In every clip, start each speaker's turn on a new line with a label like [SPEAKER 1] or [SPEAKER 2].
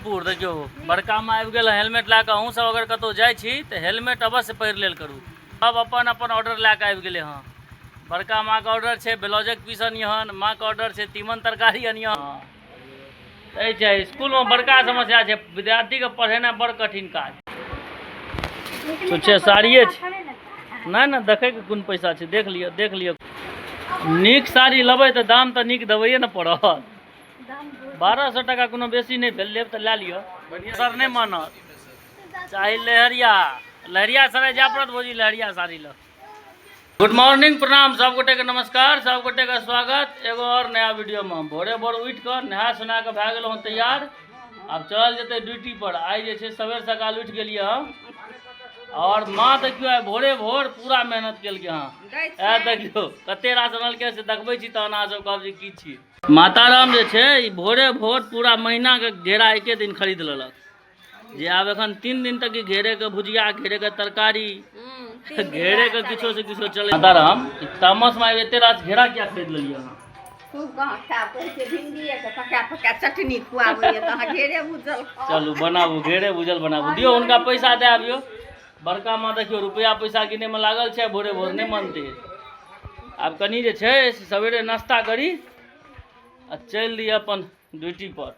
[SPEAKER 1] मधेपुर। देखियौ बड़का माँ आबि गेल हेलमेट लए कऽ। अहूँ सब अगर कतहु जाइ छी तऽ हेलमेट अवश्य पहिर लेल करू। सब अपन अपन ऑर्डर लए कऽ आबि गेलै हँ। बड़का माँके ऑर्डर छै ब्लाउजक पीस अनिहन, माँके ऑर्डर छै तीमन तरकारी अनिहन। एहि छै इसकुलमे बड़का समस्या छै, विद्यार्थीके पढ़ेनाइ बड़ कठिन काज। छुच्छे साड़िए छै। नहि नहि, देखैके कोन पैसा छै, देख लिअ देख लिअ। नीक साड़ी लेबै तऽ दाम तऽ नीक देबैए ने पड़त। 1200 टाका कोनो बेसी नहि भेल, लेब तऽ लए लिअ। सर नहि मानत, चाही लहरिया, लहरिया सराय जाय पड़त भौजी लहरिया साड़ी लऽ। गुड मॉर्निंग, प्रणाम सब गोटे के, नमस्कार सब गोटे के, स्वागत एगो और नया वीडियो में। भोरे भोर उठि कऽ नहा सोना कऽ भए गेलहुँ तैयार, आब चलल जेतै ड्यूटी पर। आइ जे छै सवेर सकाल उठि गेलियै हम और माँ देखियौ आइ भोरे भोर पूरा मेहनत केलकै हँ। ए देखियौ कते रास अनलकै से देखबै छी तहन अहाँ सब कहब जे की छी। माताराम जे छै ई भोरे भोर पूरा महीनाके घेरा एके दिन खरीद लेलक, जे आब एखन 3 दिन तक ई घेरेके भुजिया, घेरेके तरकारी, घेरेके किछो से किछो चलै। माताराम ई तामसमे आबि एते रास घेरा किया खरीद लेलियै अहाँ?
[SPEAKER 2] खूब कहाँ खायब, कहै छियै भिंडीएके पका पका चटनी खुआबैए तऽ अहाँ घेरे भूजल खाउ।
[SPEAKER 1] चलू बनाबू, घेरे भूजल बनाबू। दियौ हुनका पैसा दए आबियौ। बड़का माँ देखियौ रुपैआ पैसा गिनैमे लागल छै, भोरे भोर नहि मानतै। आब कनि जे छै से सवेरे नाश्ता करी आ चलि दिअ अपन ड्यूटी पर।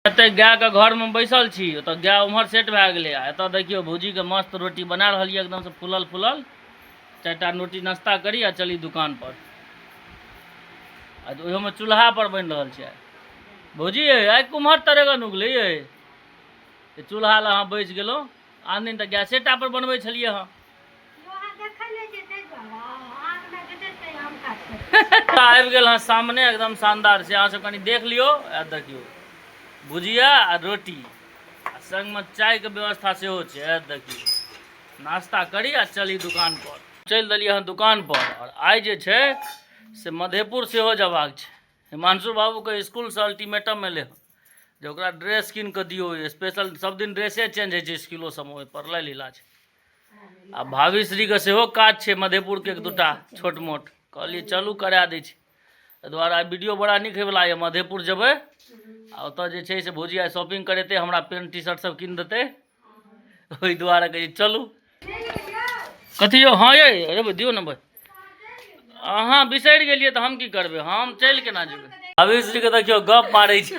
[SPEAKER 1] एतऽ गायके घरमे बैसल छी, ओतऽ गाय उम्हर सेट भए गेलै। आ एतऽ देखियौ भौजीके मस्त रोटी बना रहल यऽ एकदमसँ फूलल फूलल। 4टा रोटी नाश्ता करी आ चली दुकान पर। आ ओहोमे चूल्हा पर बनि रहल छै। भौजी यै आइ कुम्हर तरेगन उगलै यै, चूल्हा लए अहाँ बैस गेलहुँ? आन दिन तऽ गैसे टा पर बनबै छलियै हँ। आबि गेल हँ सामने एकदम शानदार छै, अहाँ सब कनि देख लियौ। आ देखियौ भुजिया आ रोटी आ संगमे चायके व्यवस्था सेहो छै। आ देखियौ नाश्ता करी आ चली दुकान पर। चलि देलियै हँ दुकान पर। आओर आइ जे छै से मधेपुर सेहो जयबाक छै। हिमांशु बाबूके इसकुलसँ अल्टीमेटम एलै हँ जे ओकरा ड्रेस कीन कऽ दियौ स्पेशल। सब दिन ड्रेसे चेंज होइ छै इसकुलो सबमे, ओहि पर लीला छै। आ भावीश्रीके सेहो काज छै मधेपुरके एक दूटा छोट मोट, कहलियै चलू करा दै छी। एहि दुआरे आइ वीडियो बड़ा नीक होइवला यऽ। मधेपुर जेबै आ ओतऽ जे छै से भौजी आइ शॉपिंग करेतै, हमरा पेंट टी शर्ट सब कीन देतै, ओहि दुआरे कहै चलू। कथी यौ? हँ यै, अरे दियौ ने भाइ, अहाँ बिसरि गेलियै तऽ हम की करबै, हम चलि केना जेबै? भावीश्रीके देखियौ गप मारै छै।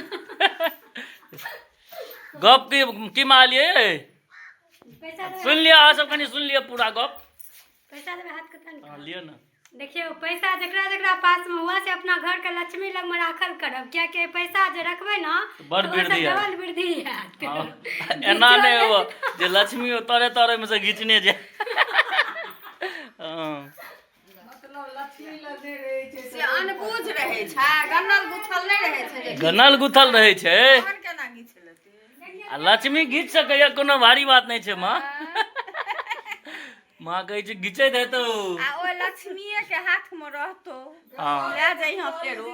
[SPEAKER 1] गप की की मारलियै यै? सुनि लिअ अहाँ सब, कनि सुनि लिअ पूरा गप।
[SPEAKER 3] पैसा देबै हाथ के तन।
[SPEAKER 1] हँ लिअ ने।
[SPEAKER 3] देखियौ पैसा जकरा जकरा पास में हुआ से अपना घर के लक्ष्मी लग में राखल करब, कियाकि पैसा जे रखबै ना
[SPEAKER 1] बड़
[SPEAKER 3] तऽ ओहिसँ
[SPEAKER 1] वृद्धि हैत।
[SPEAKER 3] डबल वृद्धि हैत।
[SPEAKER 1] हँ, एना नहि हुए जे लक्ष्मी ओ तरे तरे मे से घिचने जाय। हँ
[SPEAKER 2] से अनबूझ रहै छै, गनल गुथल नहि रहै छै जे
[SPEAKER 1] गनल गुथल रहै छै।
[SPEAKER 2] तहन केना घीच लेतै?
[SPEAKER 1] आ लक्ष्मी घीच सकैया, कोनो भारी बात नहि छै। माँ माँ कहै छै घिचैत हेतौ।
[SPEAKER 2] आ ओहि लक्ष्मीए के हाथ मे रहतो।
[SPEAKER 1] हँ
[SPEAKER 2] लए जइहँ फेरो।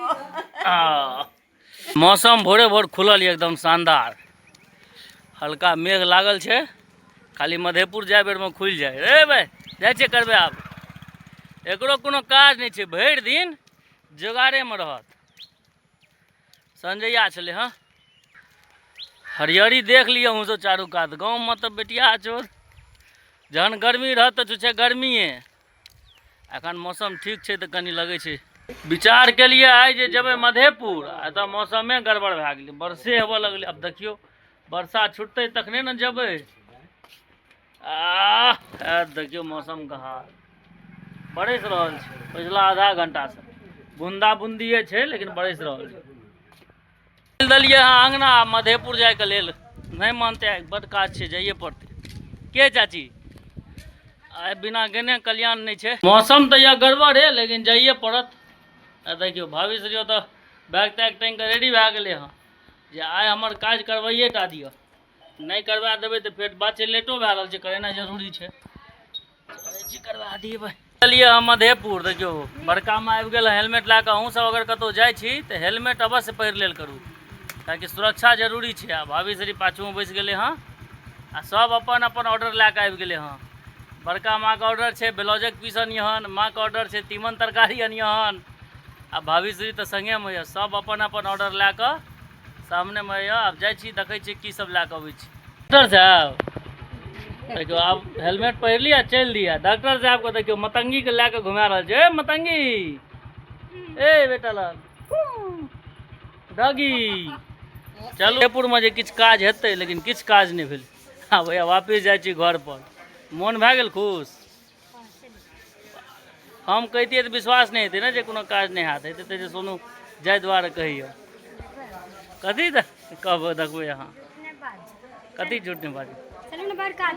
[SPEAKER 1] हँ। मौसम भोरे भोर खुलल यऽ एकदम शानदार, हल्का मेघ लागल छै, खाली मधेपुर जाय बेरमे खुलि जाय। रे भाय जाइ छियै करबै आब, एकरो कोनो काज नहि छै, भरि दिन जोगाड़ेमे रहत। संजैया छलै हँ। हरियरी देख लिअ अहूँ सब चारू कात। गाँवमे तऽ बेटिया चोर जहन गर्मी रहत तऽ छुच्छे गर्मिए। एखन मौसम ठीक छै तऽ कनि लगै छै। विचार केलियै आइ जे जेबै मधेपुर, आ एतऽ मौसमे गड़बड़ भए गेलै, बरसे हेबऽ लगलै। आब देखियौ बरसा छुटतै तखने ने जेबै। आह देखियौ मौसमके हाल, बरसि रहल छै पछिला आधा घंटासँ, बूंदा बूंदिए छै लेकिन बरसि रहल छै। चलि देलियै हँ अङ्गना मधेपुर जाइके लेल, नहि मानतै आइ बड्ड काज छै, जाइए पड़तै। के चाची आइ बिना गेने कल्याण नहि छै। मौसम तऽ यऽ गड़बड़ है लेकिन जाइए पड़त। आ देखियौ भाभी श्री ओतऽ बैग तैग टाँगि कऽ रेडी भए गेलै हँ जे आइ हमर काज करबैए टा दिअ, नहि करबा देबै तऽ फेर बात छै लेटो भए रहल छै, करेनाइ जरूरी छै। चलै करबा दियै भाइ। चलिए हम मधेपुर। देखियौ बड़का मे आबि गेल हेलमेट लए कऽ। अहूँ सब अगर कतहु जाइ छी तऽ हेलमेट अवश्य पहिर लेल करू, कियाकि सुरक्षा जरूरी छै। आ भाभी श्री पाछूमे बैस गेलै हँ आ सब अपन अपन ऑर्डर लए कऽ आबि गेलै हँ। बड़का माँके ऑर्डर छै ब्लाउजक पीस अनिहन, माँके ऑर्डर छै तीमन तरकारी अनिहन, आ भाभी श्री तऽ सङ्गेमे यऽ। सब अपन अपन ऑर्डर लए कऽ सामनेमे यऽ। आब जाइ छी, देखै छी की सब लए कऽ अबै छी। डॉक्टर साहब देखियौ, आब हेलमेट पहिर लिअ, चलि दिअ। डॉक्टर साहबके देखियौ, मतंगीके लए कऽ घुमा रहल छै। ए मतंगी, ए बेटा लाल डॉगी, चलू। जयपुरमे जे किछु काज हेतै, लेकिन किछु काज नहि भेल। आब भैया वापिस जाइ छी घर पर। मोन भए गेल खुश? हम कहितियै तऽ विश्वास नहि हेतै ने जे कोनो काज नहि हैत। हेतै तऽ जे सोनू जाहि दुआरे कहैए। कथी तऽ कहबै, देखबै अहाँ कथी झूठ नहि बाजू।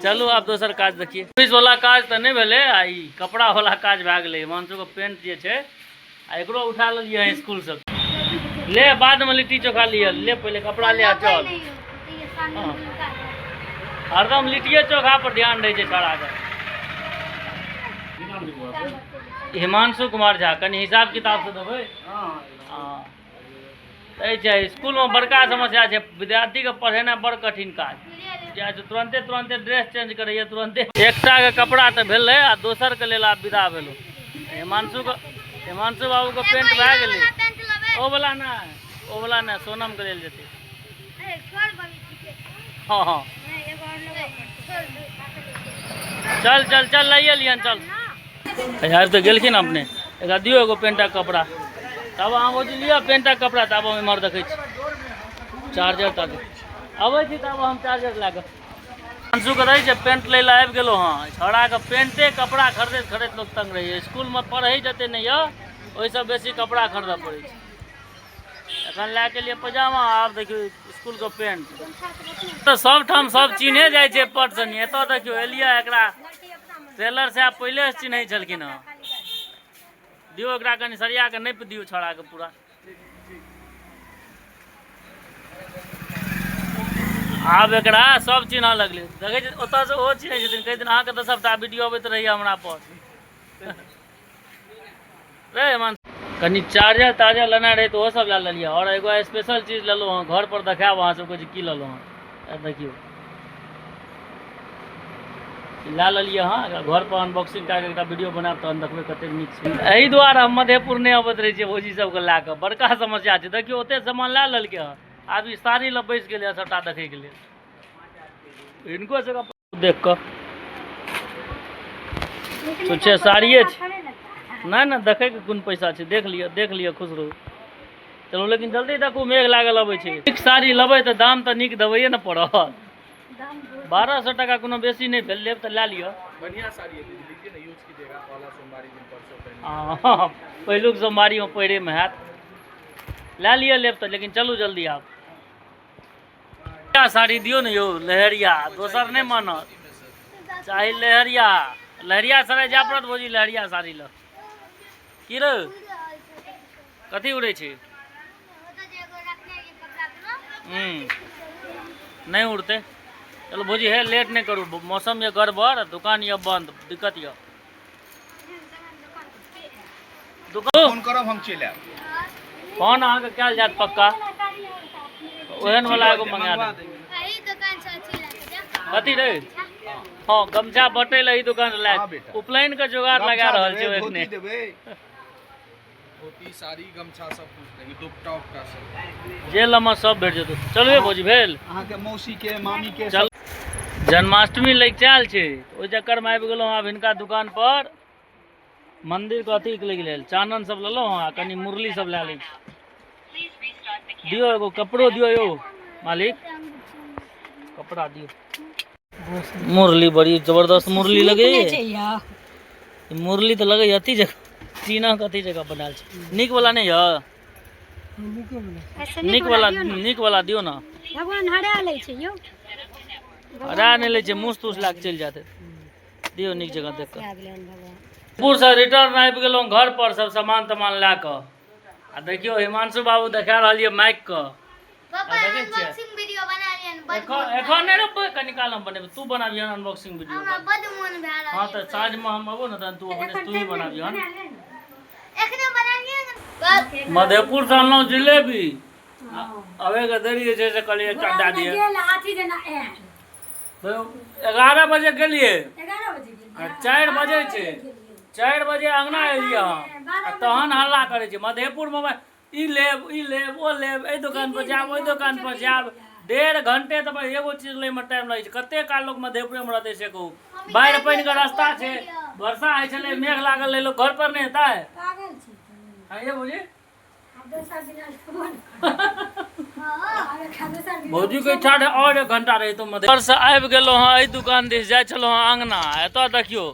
[SPEAKER 1] चलू आब दोसर काज देखिए। ऑफिस वाला काज तऽ नहि भेलै, आ ई कपड़ा वाला काज भए गेलै। हिमांशुके पेंट जे छै, आ एकरो उठा लेलियै हँ स्कूलसँ। ले, बादमे लिट्टी चोखा लिअ, ले पहिले कपड़ा ले आ चल। हँ, हरदम लिट्टिए चोखा पर ध्यान रहै छै छौड़ाके। हिमांशु कुमार झा, कनि हिसाब किताबसँ देबै। हँ, तै छै इसकुलमे बड़का समस्या छै। विद्यार्थीके पढ़ेनाइ बड़ कठिन काज किया छै। तुरन्ते तुरन्ते ड्रेस चेंज करैए, तुरन्ते। एकटाके कपड़ा तऽ भेलै, आ दोसरके लेल आब विदा भेलहुँ। हिमांशुके, हिमांशु बाबूके पेंट भए गेलै। ओ वला नहि, ओ वला नहि, सोनमके लेल जेतै। हँ हँ, चल चल चल, लैए लिहन, चल। आबि तऽ गेलखिन अपने। एकरा दियौ एगो पेंटक कपड़ा। तब अहाँ भौजी लिअ पेंटक कपड़ा, तब हम एम्हर देखै छी चार्जर तार्जर। अबै छी तब हम चार्जर लए कऽ। अंशुके रहै छै पेंट लै लए आबि गेलहुँ हँ। छौड़ाके पेंटे कपड़ा खरीदैत खरीदैत लोक तंग रहैए। इसकुलमे पढ़ै जते नहि यऽ, ओहिसँ बेसी कपड़ा खरीदऽ पड़ै छै। एखन लए के लिए पैजामा, आब देखियौ इसकुलके पेंट। तऽ सब ठाम सब चिन्हे जाइ छै पट सनी। एतऽ देखियौ एलियै, एकरा टेलर साहब पहिले से चिन्है छलखिन हँ। दियौ एकरा कनि सरिया के नापि दियौ छौड़ाके पूरा। आब एकरा सब चिन्हऽ लगलै। देखै छै ओतऽसँ ओहो चिन्है छथिन, कहै छथिन अहाँके तऽ सबटा वीडियो अबैत रहैए हमरा पर। रे हेमंत, कनि चार्जर तार्जर लेना रहै तऽ ओहो सब लए लेलियै। आओर एगो स्पेशल चीज लेलहुँ हँ, घर पर देखायब अहाँ सबके जे की लेलहुँ हँ। देखियौ, लए लेलियै हँ। एकरा घर पर अनबॉक्सिंग कए कऽ एकटा वीडियो बनायब, तहन देखबै कतेक नीक छै। एहि दुआरे हम मधेपुर नहि अबैत रहै छियै भौजी सबके लए कऽ, बड़का समस्या छै। देखियौ, ओते सामान लए लेलकै हँ, आब ई साड़ी लए बैस गेलै हँ सबटा देखैके लेल। हिनको सबके देख कऽ छुच्छे साड़िए छै। नहि नहि, देखैके कोन पैसा छै? देख लिअ, देख लिअ, खुश रहू। चलू, लेकिन जल्दी देखू, मेघ लागल अबै छै। नीक साड़ी लेबै तऽ दाम तऽ नीक देबैए ने पड़त। 1200 टाका कोनो बेसी नहि भेल, लेब तऽ लए लिअ।
[SPEAKER 4] बढ़िया साड़ी है दीदी, लीजिए ना, यूज कीजिएगा। पहला सोमवारी दिन परसों पहनिए।
[SPEAKER 1] हँ, पहिलुक सोमवारीमे पहिरेमे हैत। लए लिअ लेब तऽ, लेकिन चलू जल्दी आब। साड़ी दियौ ने यौ, लहरिया। दोसर नहि मानत, चाही लहरिया। लहरिया सराय जाय पड़त भौजी लहरिया साड़ी लऽ। की रे, कथी उड़ै छै? नहि उड़तै। चलू भौजी, हे लेट नहि करू। मौसम यऽ गड़बड़, दुकान यऽ बन्द, दिक्कत यऽ। दुकान
[SPEAKER 4] फोन करब, हम चलि आयब।
[SPEAKER 1] फोन अहाँके कयल जायत पक्का। ओहन वाला एगो मंगा देब। कथी रे? हँ, गमछा बटै लए ई दुकान से लए।
[SPEAKER 4] हाँ बेटा।
[SPEAKER 1] उपनयन के जोगाड़ लगा
[SPEAKER 4] गमछा
[SPEAKER 1] रहल छै।
[SPEAKER 4] देबै,
[SPEAKER 1] एखने
[SPEAKER 4] धोती देबै, धोती, साड़ी, गमछा सब कुछ देंगे, दुपट्टा उपटा सब।
[SPEAKER 1] जे लम्बा सब भेट जेतौ। चलू हे भौजी, भेल।
[SPEAKER 4] अहाँके मौसी के, मामी के।
[SPEAKER 1] चल, जन्माष्टमी लगिचायल छै, ओहि चक्करमे आबि गेलहुँ आब हिनका दुकान पर। मन्दिरके अथी लागि लेल चानन सब लेलहुँ हँ, आ कनि मुरली सब लए लै छी। दियौ एगो कपड़ो दियौ यौ मालिक, कपड़ा दियौ। मुरली बड़ी जबरदस्त मुरली लगैए। मुरली तऽ लगैए अथी जगह टीना के अथी जगह बनायल छै। नीक वाला नहि यऽ? नीक वाला, नीक वाला दियौ ने।
[SPEAKER 3] भगवान हरा लै छै यौ।
[SPEAKER 1] हरा नहि लै छै, मूस तूस लए कऽ चलि जाते। दियौ नीक जगह देख कऽ।
[SPEAKER 3] भए गेलै हन भगवान।
[SPEAKER 1] पुरसँ रिटर्न आबि गेलहुँ घर पर सब सामान तामान लए कऽ। आ देखियौ, हिमांशु बाबू देखा रहल यऽ माइक के।
[SPEAKER 5] पापा,
[SPEAKER 1] देखै छियै?
[SPEAKER 5] अनबॉक्सिंग वीडियो बना लियन, बड
[SPEAKER 1] एखन एखन नहि रे, कनि काल हम बनेबै, तू बनाबिहन अनबॉक्सिंग वीडियो।
[SPEAKER 5] हमरा बड मोन भए रहल।
[SPEAKER 1] हँ, तऽ साँझमे हम अबो ने, तहन तू अपने तू ही बनाबिहन।
[SPEAKER 5] एखने बना लियन बस।
[SPEAKER 1] मधेपुर से अनलहुँ जिलेबी, अबे के देरी जे छै से कहलियै एकटा दए दिअ।
[SPEAKER 3] गेल हाथी जेना आयल।
[SPEAKER 1] 11 बजे गेलियै।
[SPEAKER 3] 11 बजे गेलियै।
[SPEAKER 1] आ 4 बजे छै, 4 बजे अङ्गना एलियै हम, आ तहन हल्ला करै छै मधेपुरमे। ई लेब ई लेब ओ लेब, एहि दोकान पर जायब ओहि दोकान पर जायब, 1.5 घंटे तऽ एगो चीज लैमे टाइम लगै छै। कते काल लोक मधेपुरेमे रहतै से कहू? बाढ़ि पानिके रस्ता छै, वर्षा होइ छलै, मेघ लागल रहै, लोक घर पर नहि हेतै?
[SPEAKER 3] पागल छी।
[SPEAKER 1] हँ ये भौजी।
[SPEAKER 3] आब दोसर दिना लेबो ने करब। आब एकरा दोसर दिना।
[SPEAKER 1] भौजी के इच्छा रहै और 1 घंटा रहितो। मधेपुर से आबि गेलहुँ हँ, एहि दुकान दिस जाइ छलहुँ हँ अङ्गना। एतऽ देखियौ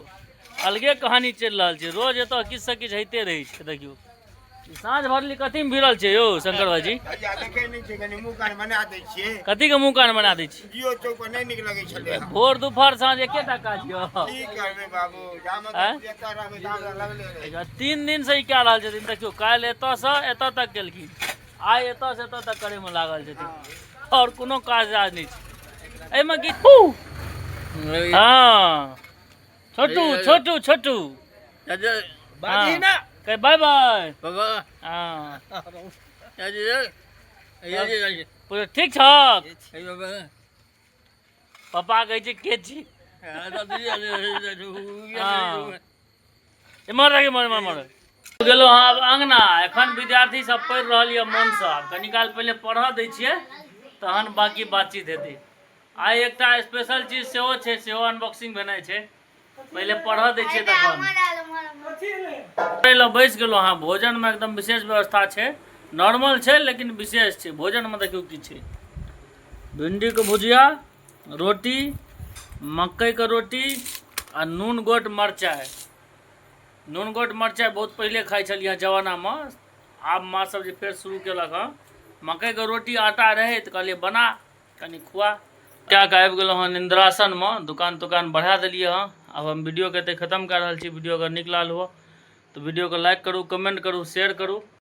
[SPEAKER 1] अलगे कहानी चलि रहल छै। रोज एतऽ किछु से किछु होइते रहै छै। देखियौ ई साँझ भरली कथीमे भिड़ल छै यौ शंकर भाईजी?
[SPEAKER 6] देखै नहि छै, कनि मुँह कान बना दै छियै।
[SPEAKER 1] कथीके मुँह कान बना दै छी?
[SPEAKER 6] जियो चौक पर नहि नीक लगै छलै।
[SPEAKER 1] भोर दुपहर साँझ एकेटा काज यऽ।
[SPEAKER 6] की करबै बाबू, जामे
[SPEAKER 1] आँय?
[SPEAKER 6] एतऽ रहबै तामे लगले रहै।
[SPEAKER 1] 3 दिन से ई कए रहल छथिन। देखियौ काल्हि एतऽसँ एतऽ तक केलखिन, आइ एतऽसँ एतऽ तक करैमे लागल छथिन आओर कोनो काज राज नहि छै एहिमे की। हँ छोटू छोटू छोटू
[SPEAKER 4] बाजी ना।
[SPEAKER 1] कह बाय बाय।
[SPEAKER 4] बाबा।
[SPEAKER 1] हँ
[SPEAKER 4] बाबा।
[SPEAKER 1] पूरा ठीक छक? पप्पा कहै छै के छी? हँ। इम्हर रख, इम्हर इम्हर इम्हर। गेलहुँ हँ आब अङ्गना। एखन विद्यार्थी सब पढ़ि रहल यऽ मोनसँ। आब कनी काल पहिले पढ़ऽ दै छियै तहन बाकी बातचीत हेतै। आइ एकटा स्पेशल चीज सेहो छै, सेहो अनबॉक्सिंग भेनाइ छै। पहिले पढ़ऽ दै छियै तखन। पढ़ै लए बैस गेलहुँ हँ। भोजनमे एकदम विशेष व्यवस्था छै, नॉर्मल छै लेकिन विशेष छै। भोजनमे देखियौ की छै: भिंडीके भुजिया, रोटी, मकइके रोटी आ नून गोट मरचाइ। नून गोट मरचाइ बहुत पहिले खाइ छलियै जमानामे, आब माँ सब जे फेर शुरू केलक हँ। मकइके रोटी आटा रहै तऽ कहलियै बना कनि खुआ। कए कऽ आबि गेलहुँ हँ निन्द्रासनमे, दुकान तुकान बढ़ा देलियै हँ। आब हम वीडियोके एतै खतम कए रहल छी। वीडियो अगर नीक लागल हुअ तऽ वीडियोके लाइक करू, कमेंट करू, शेयर करू।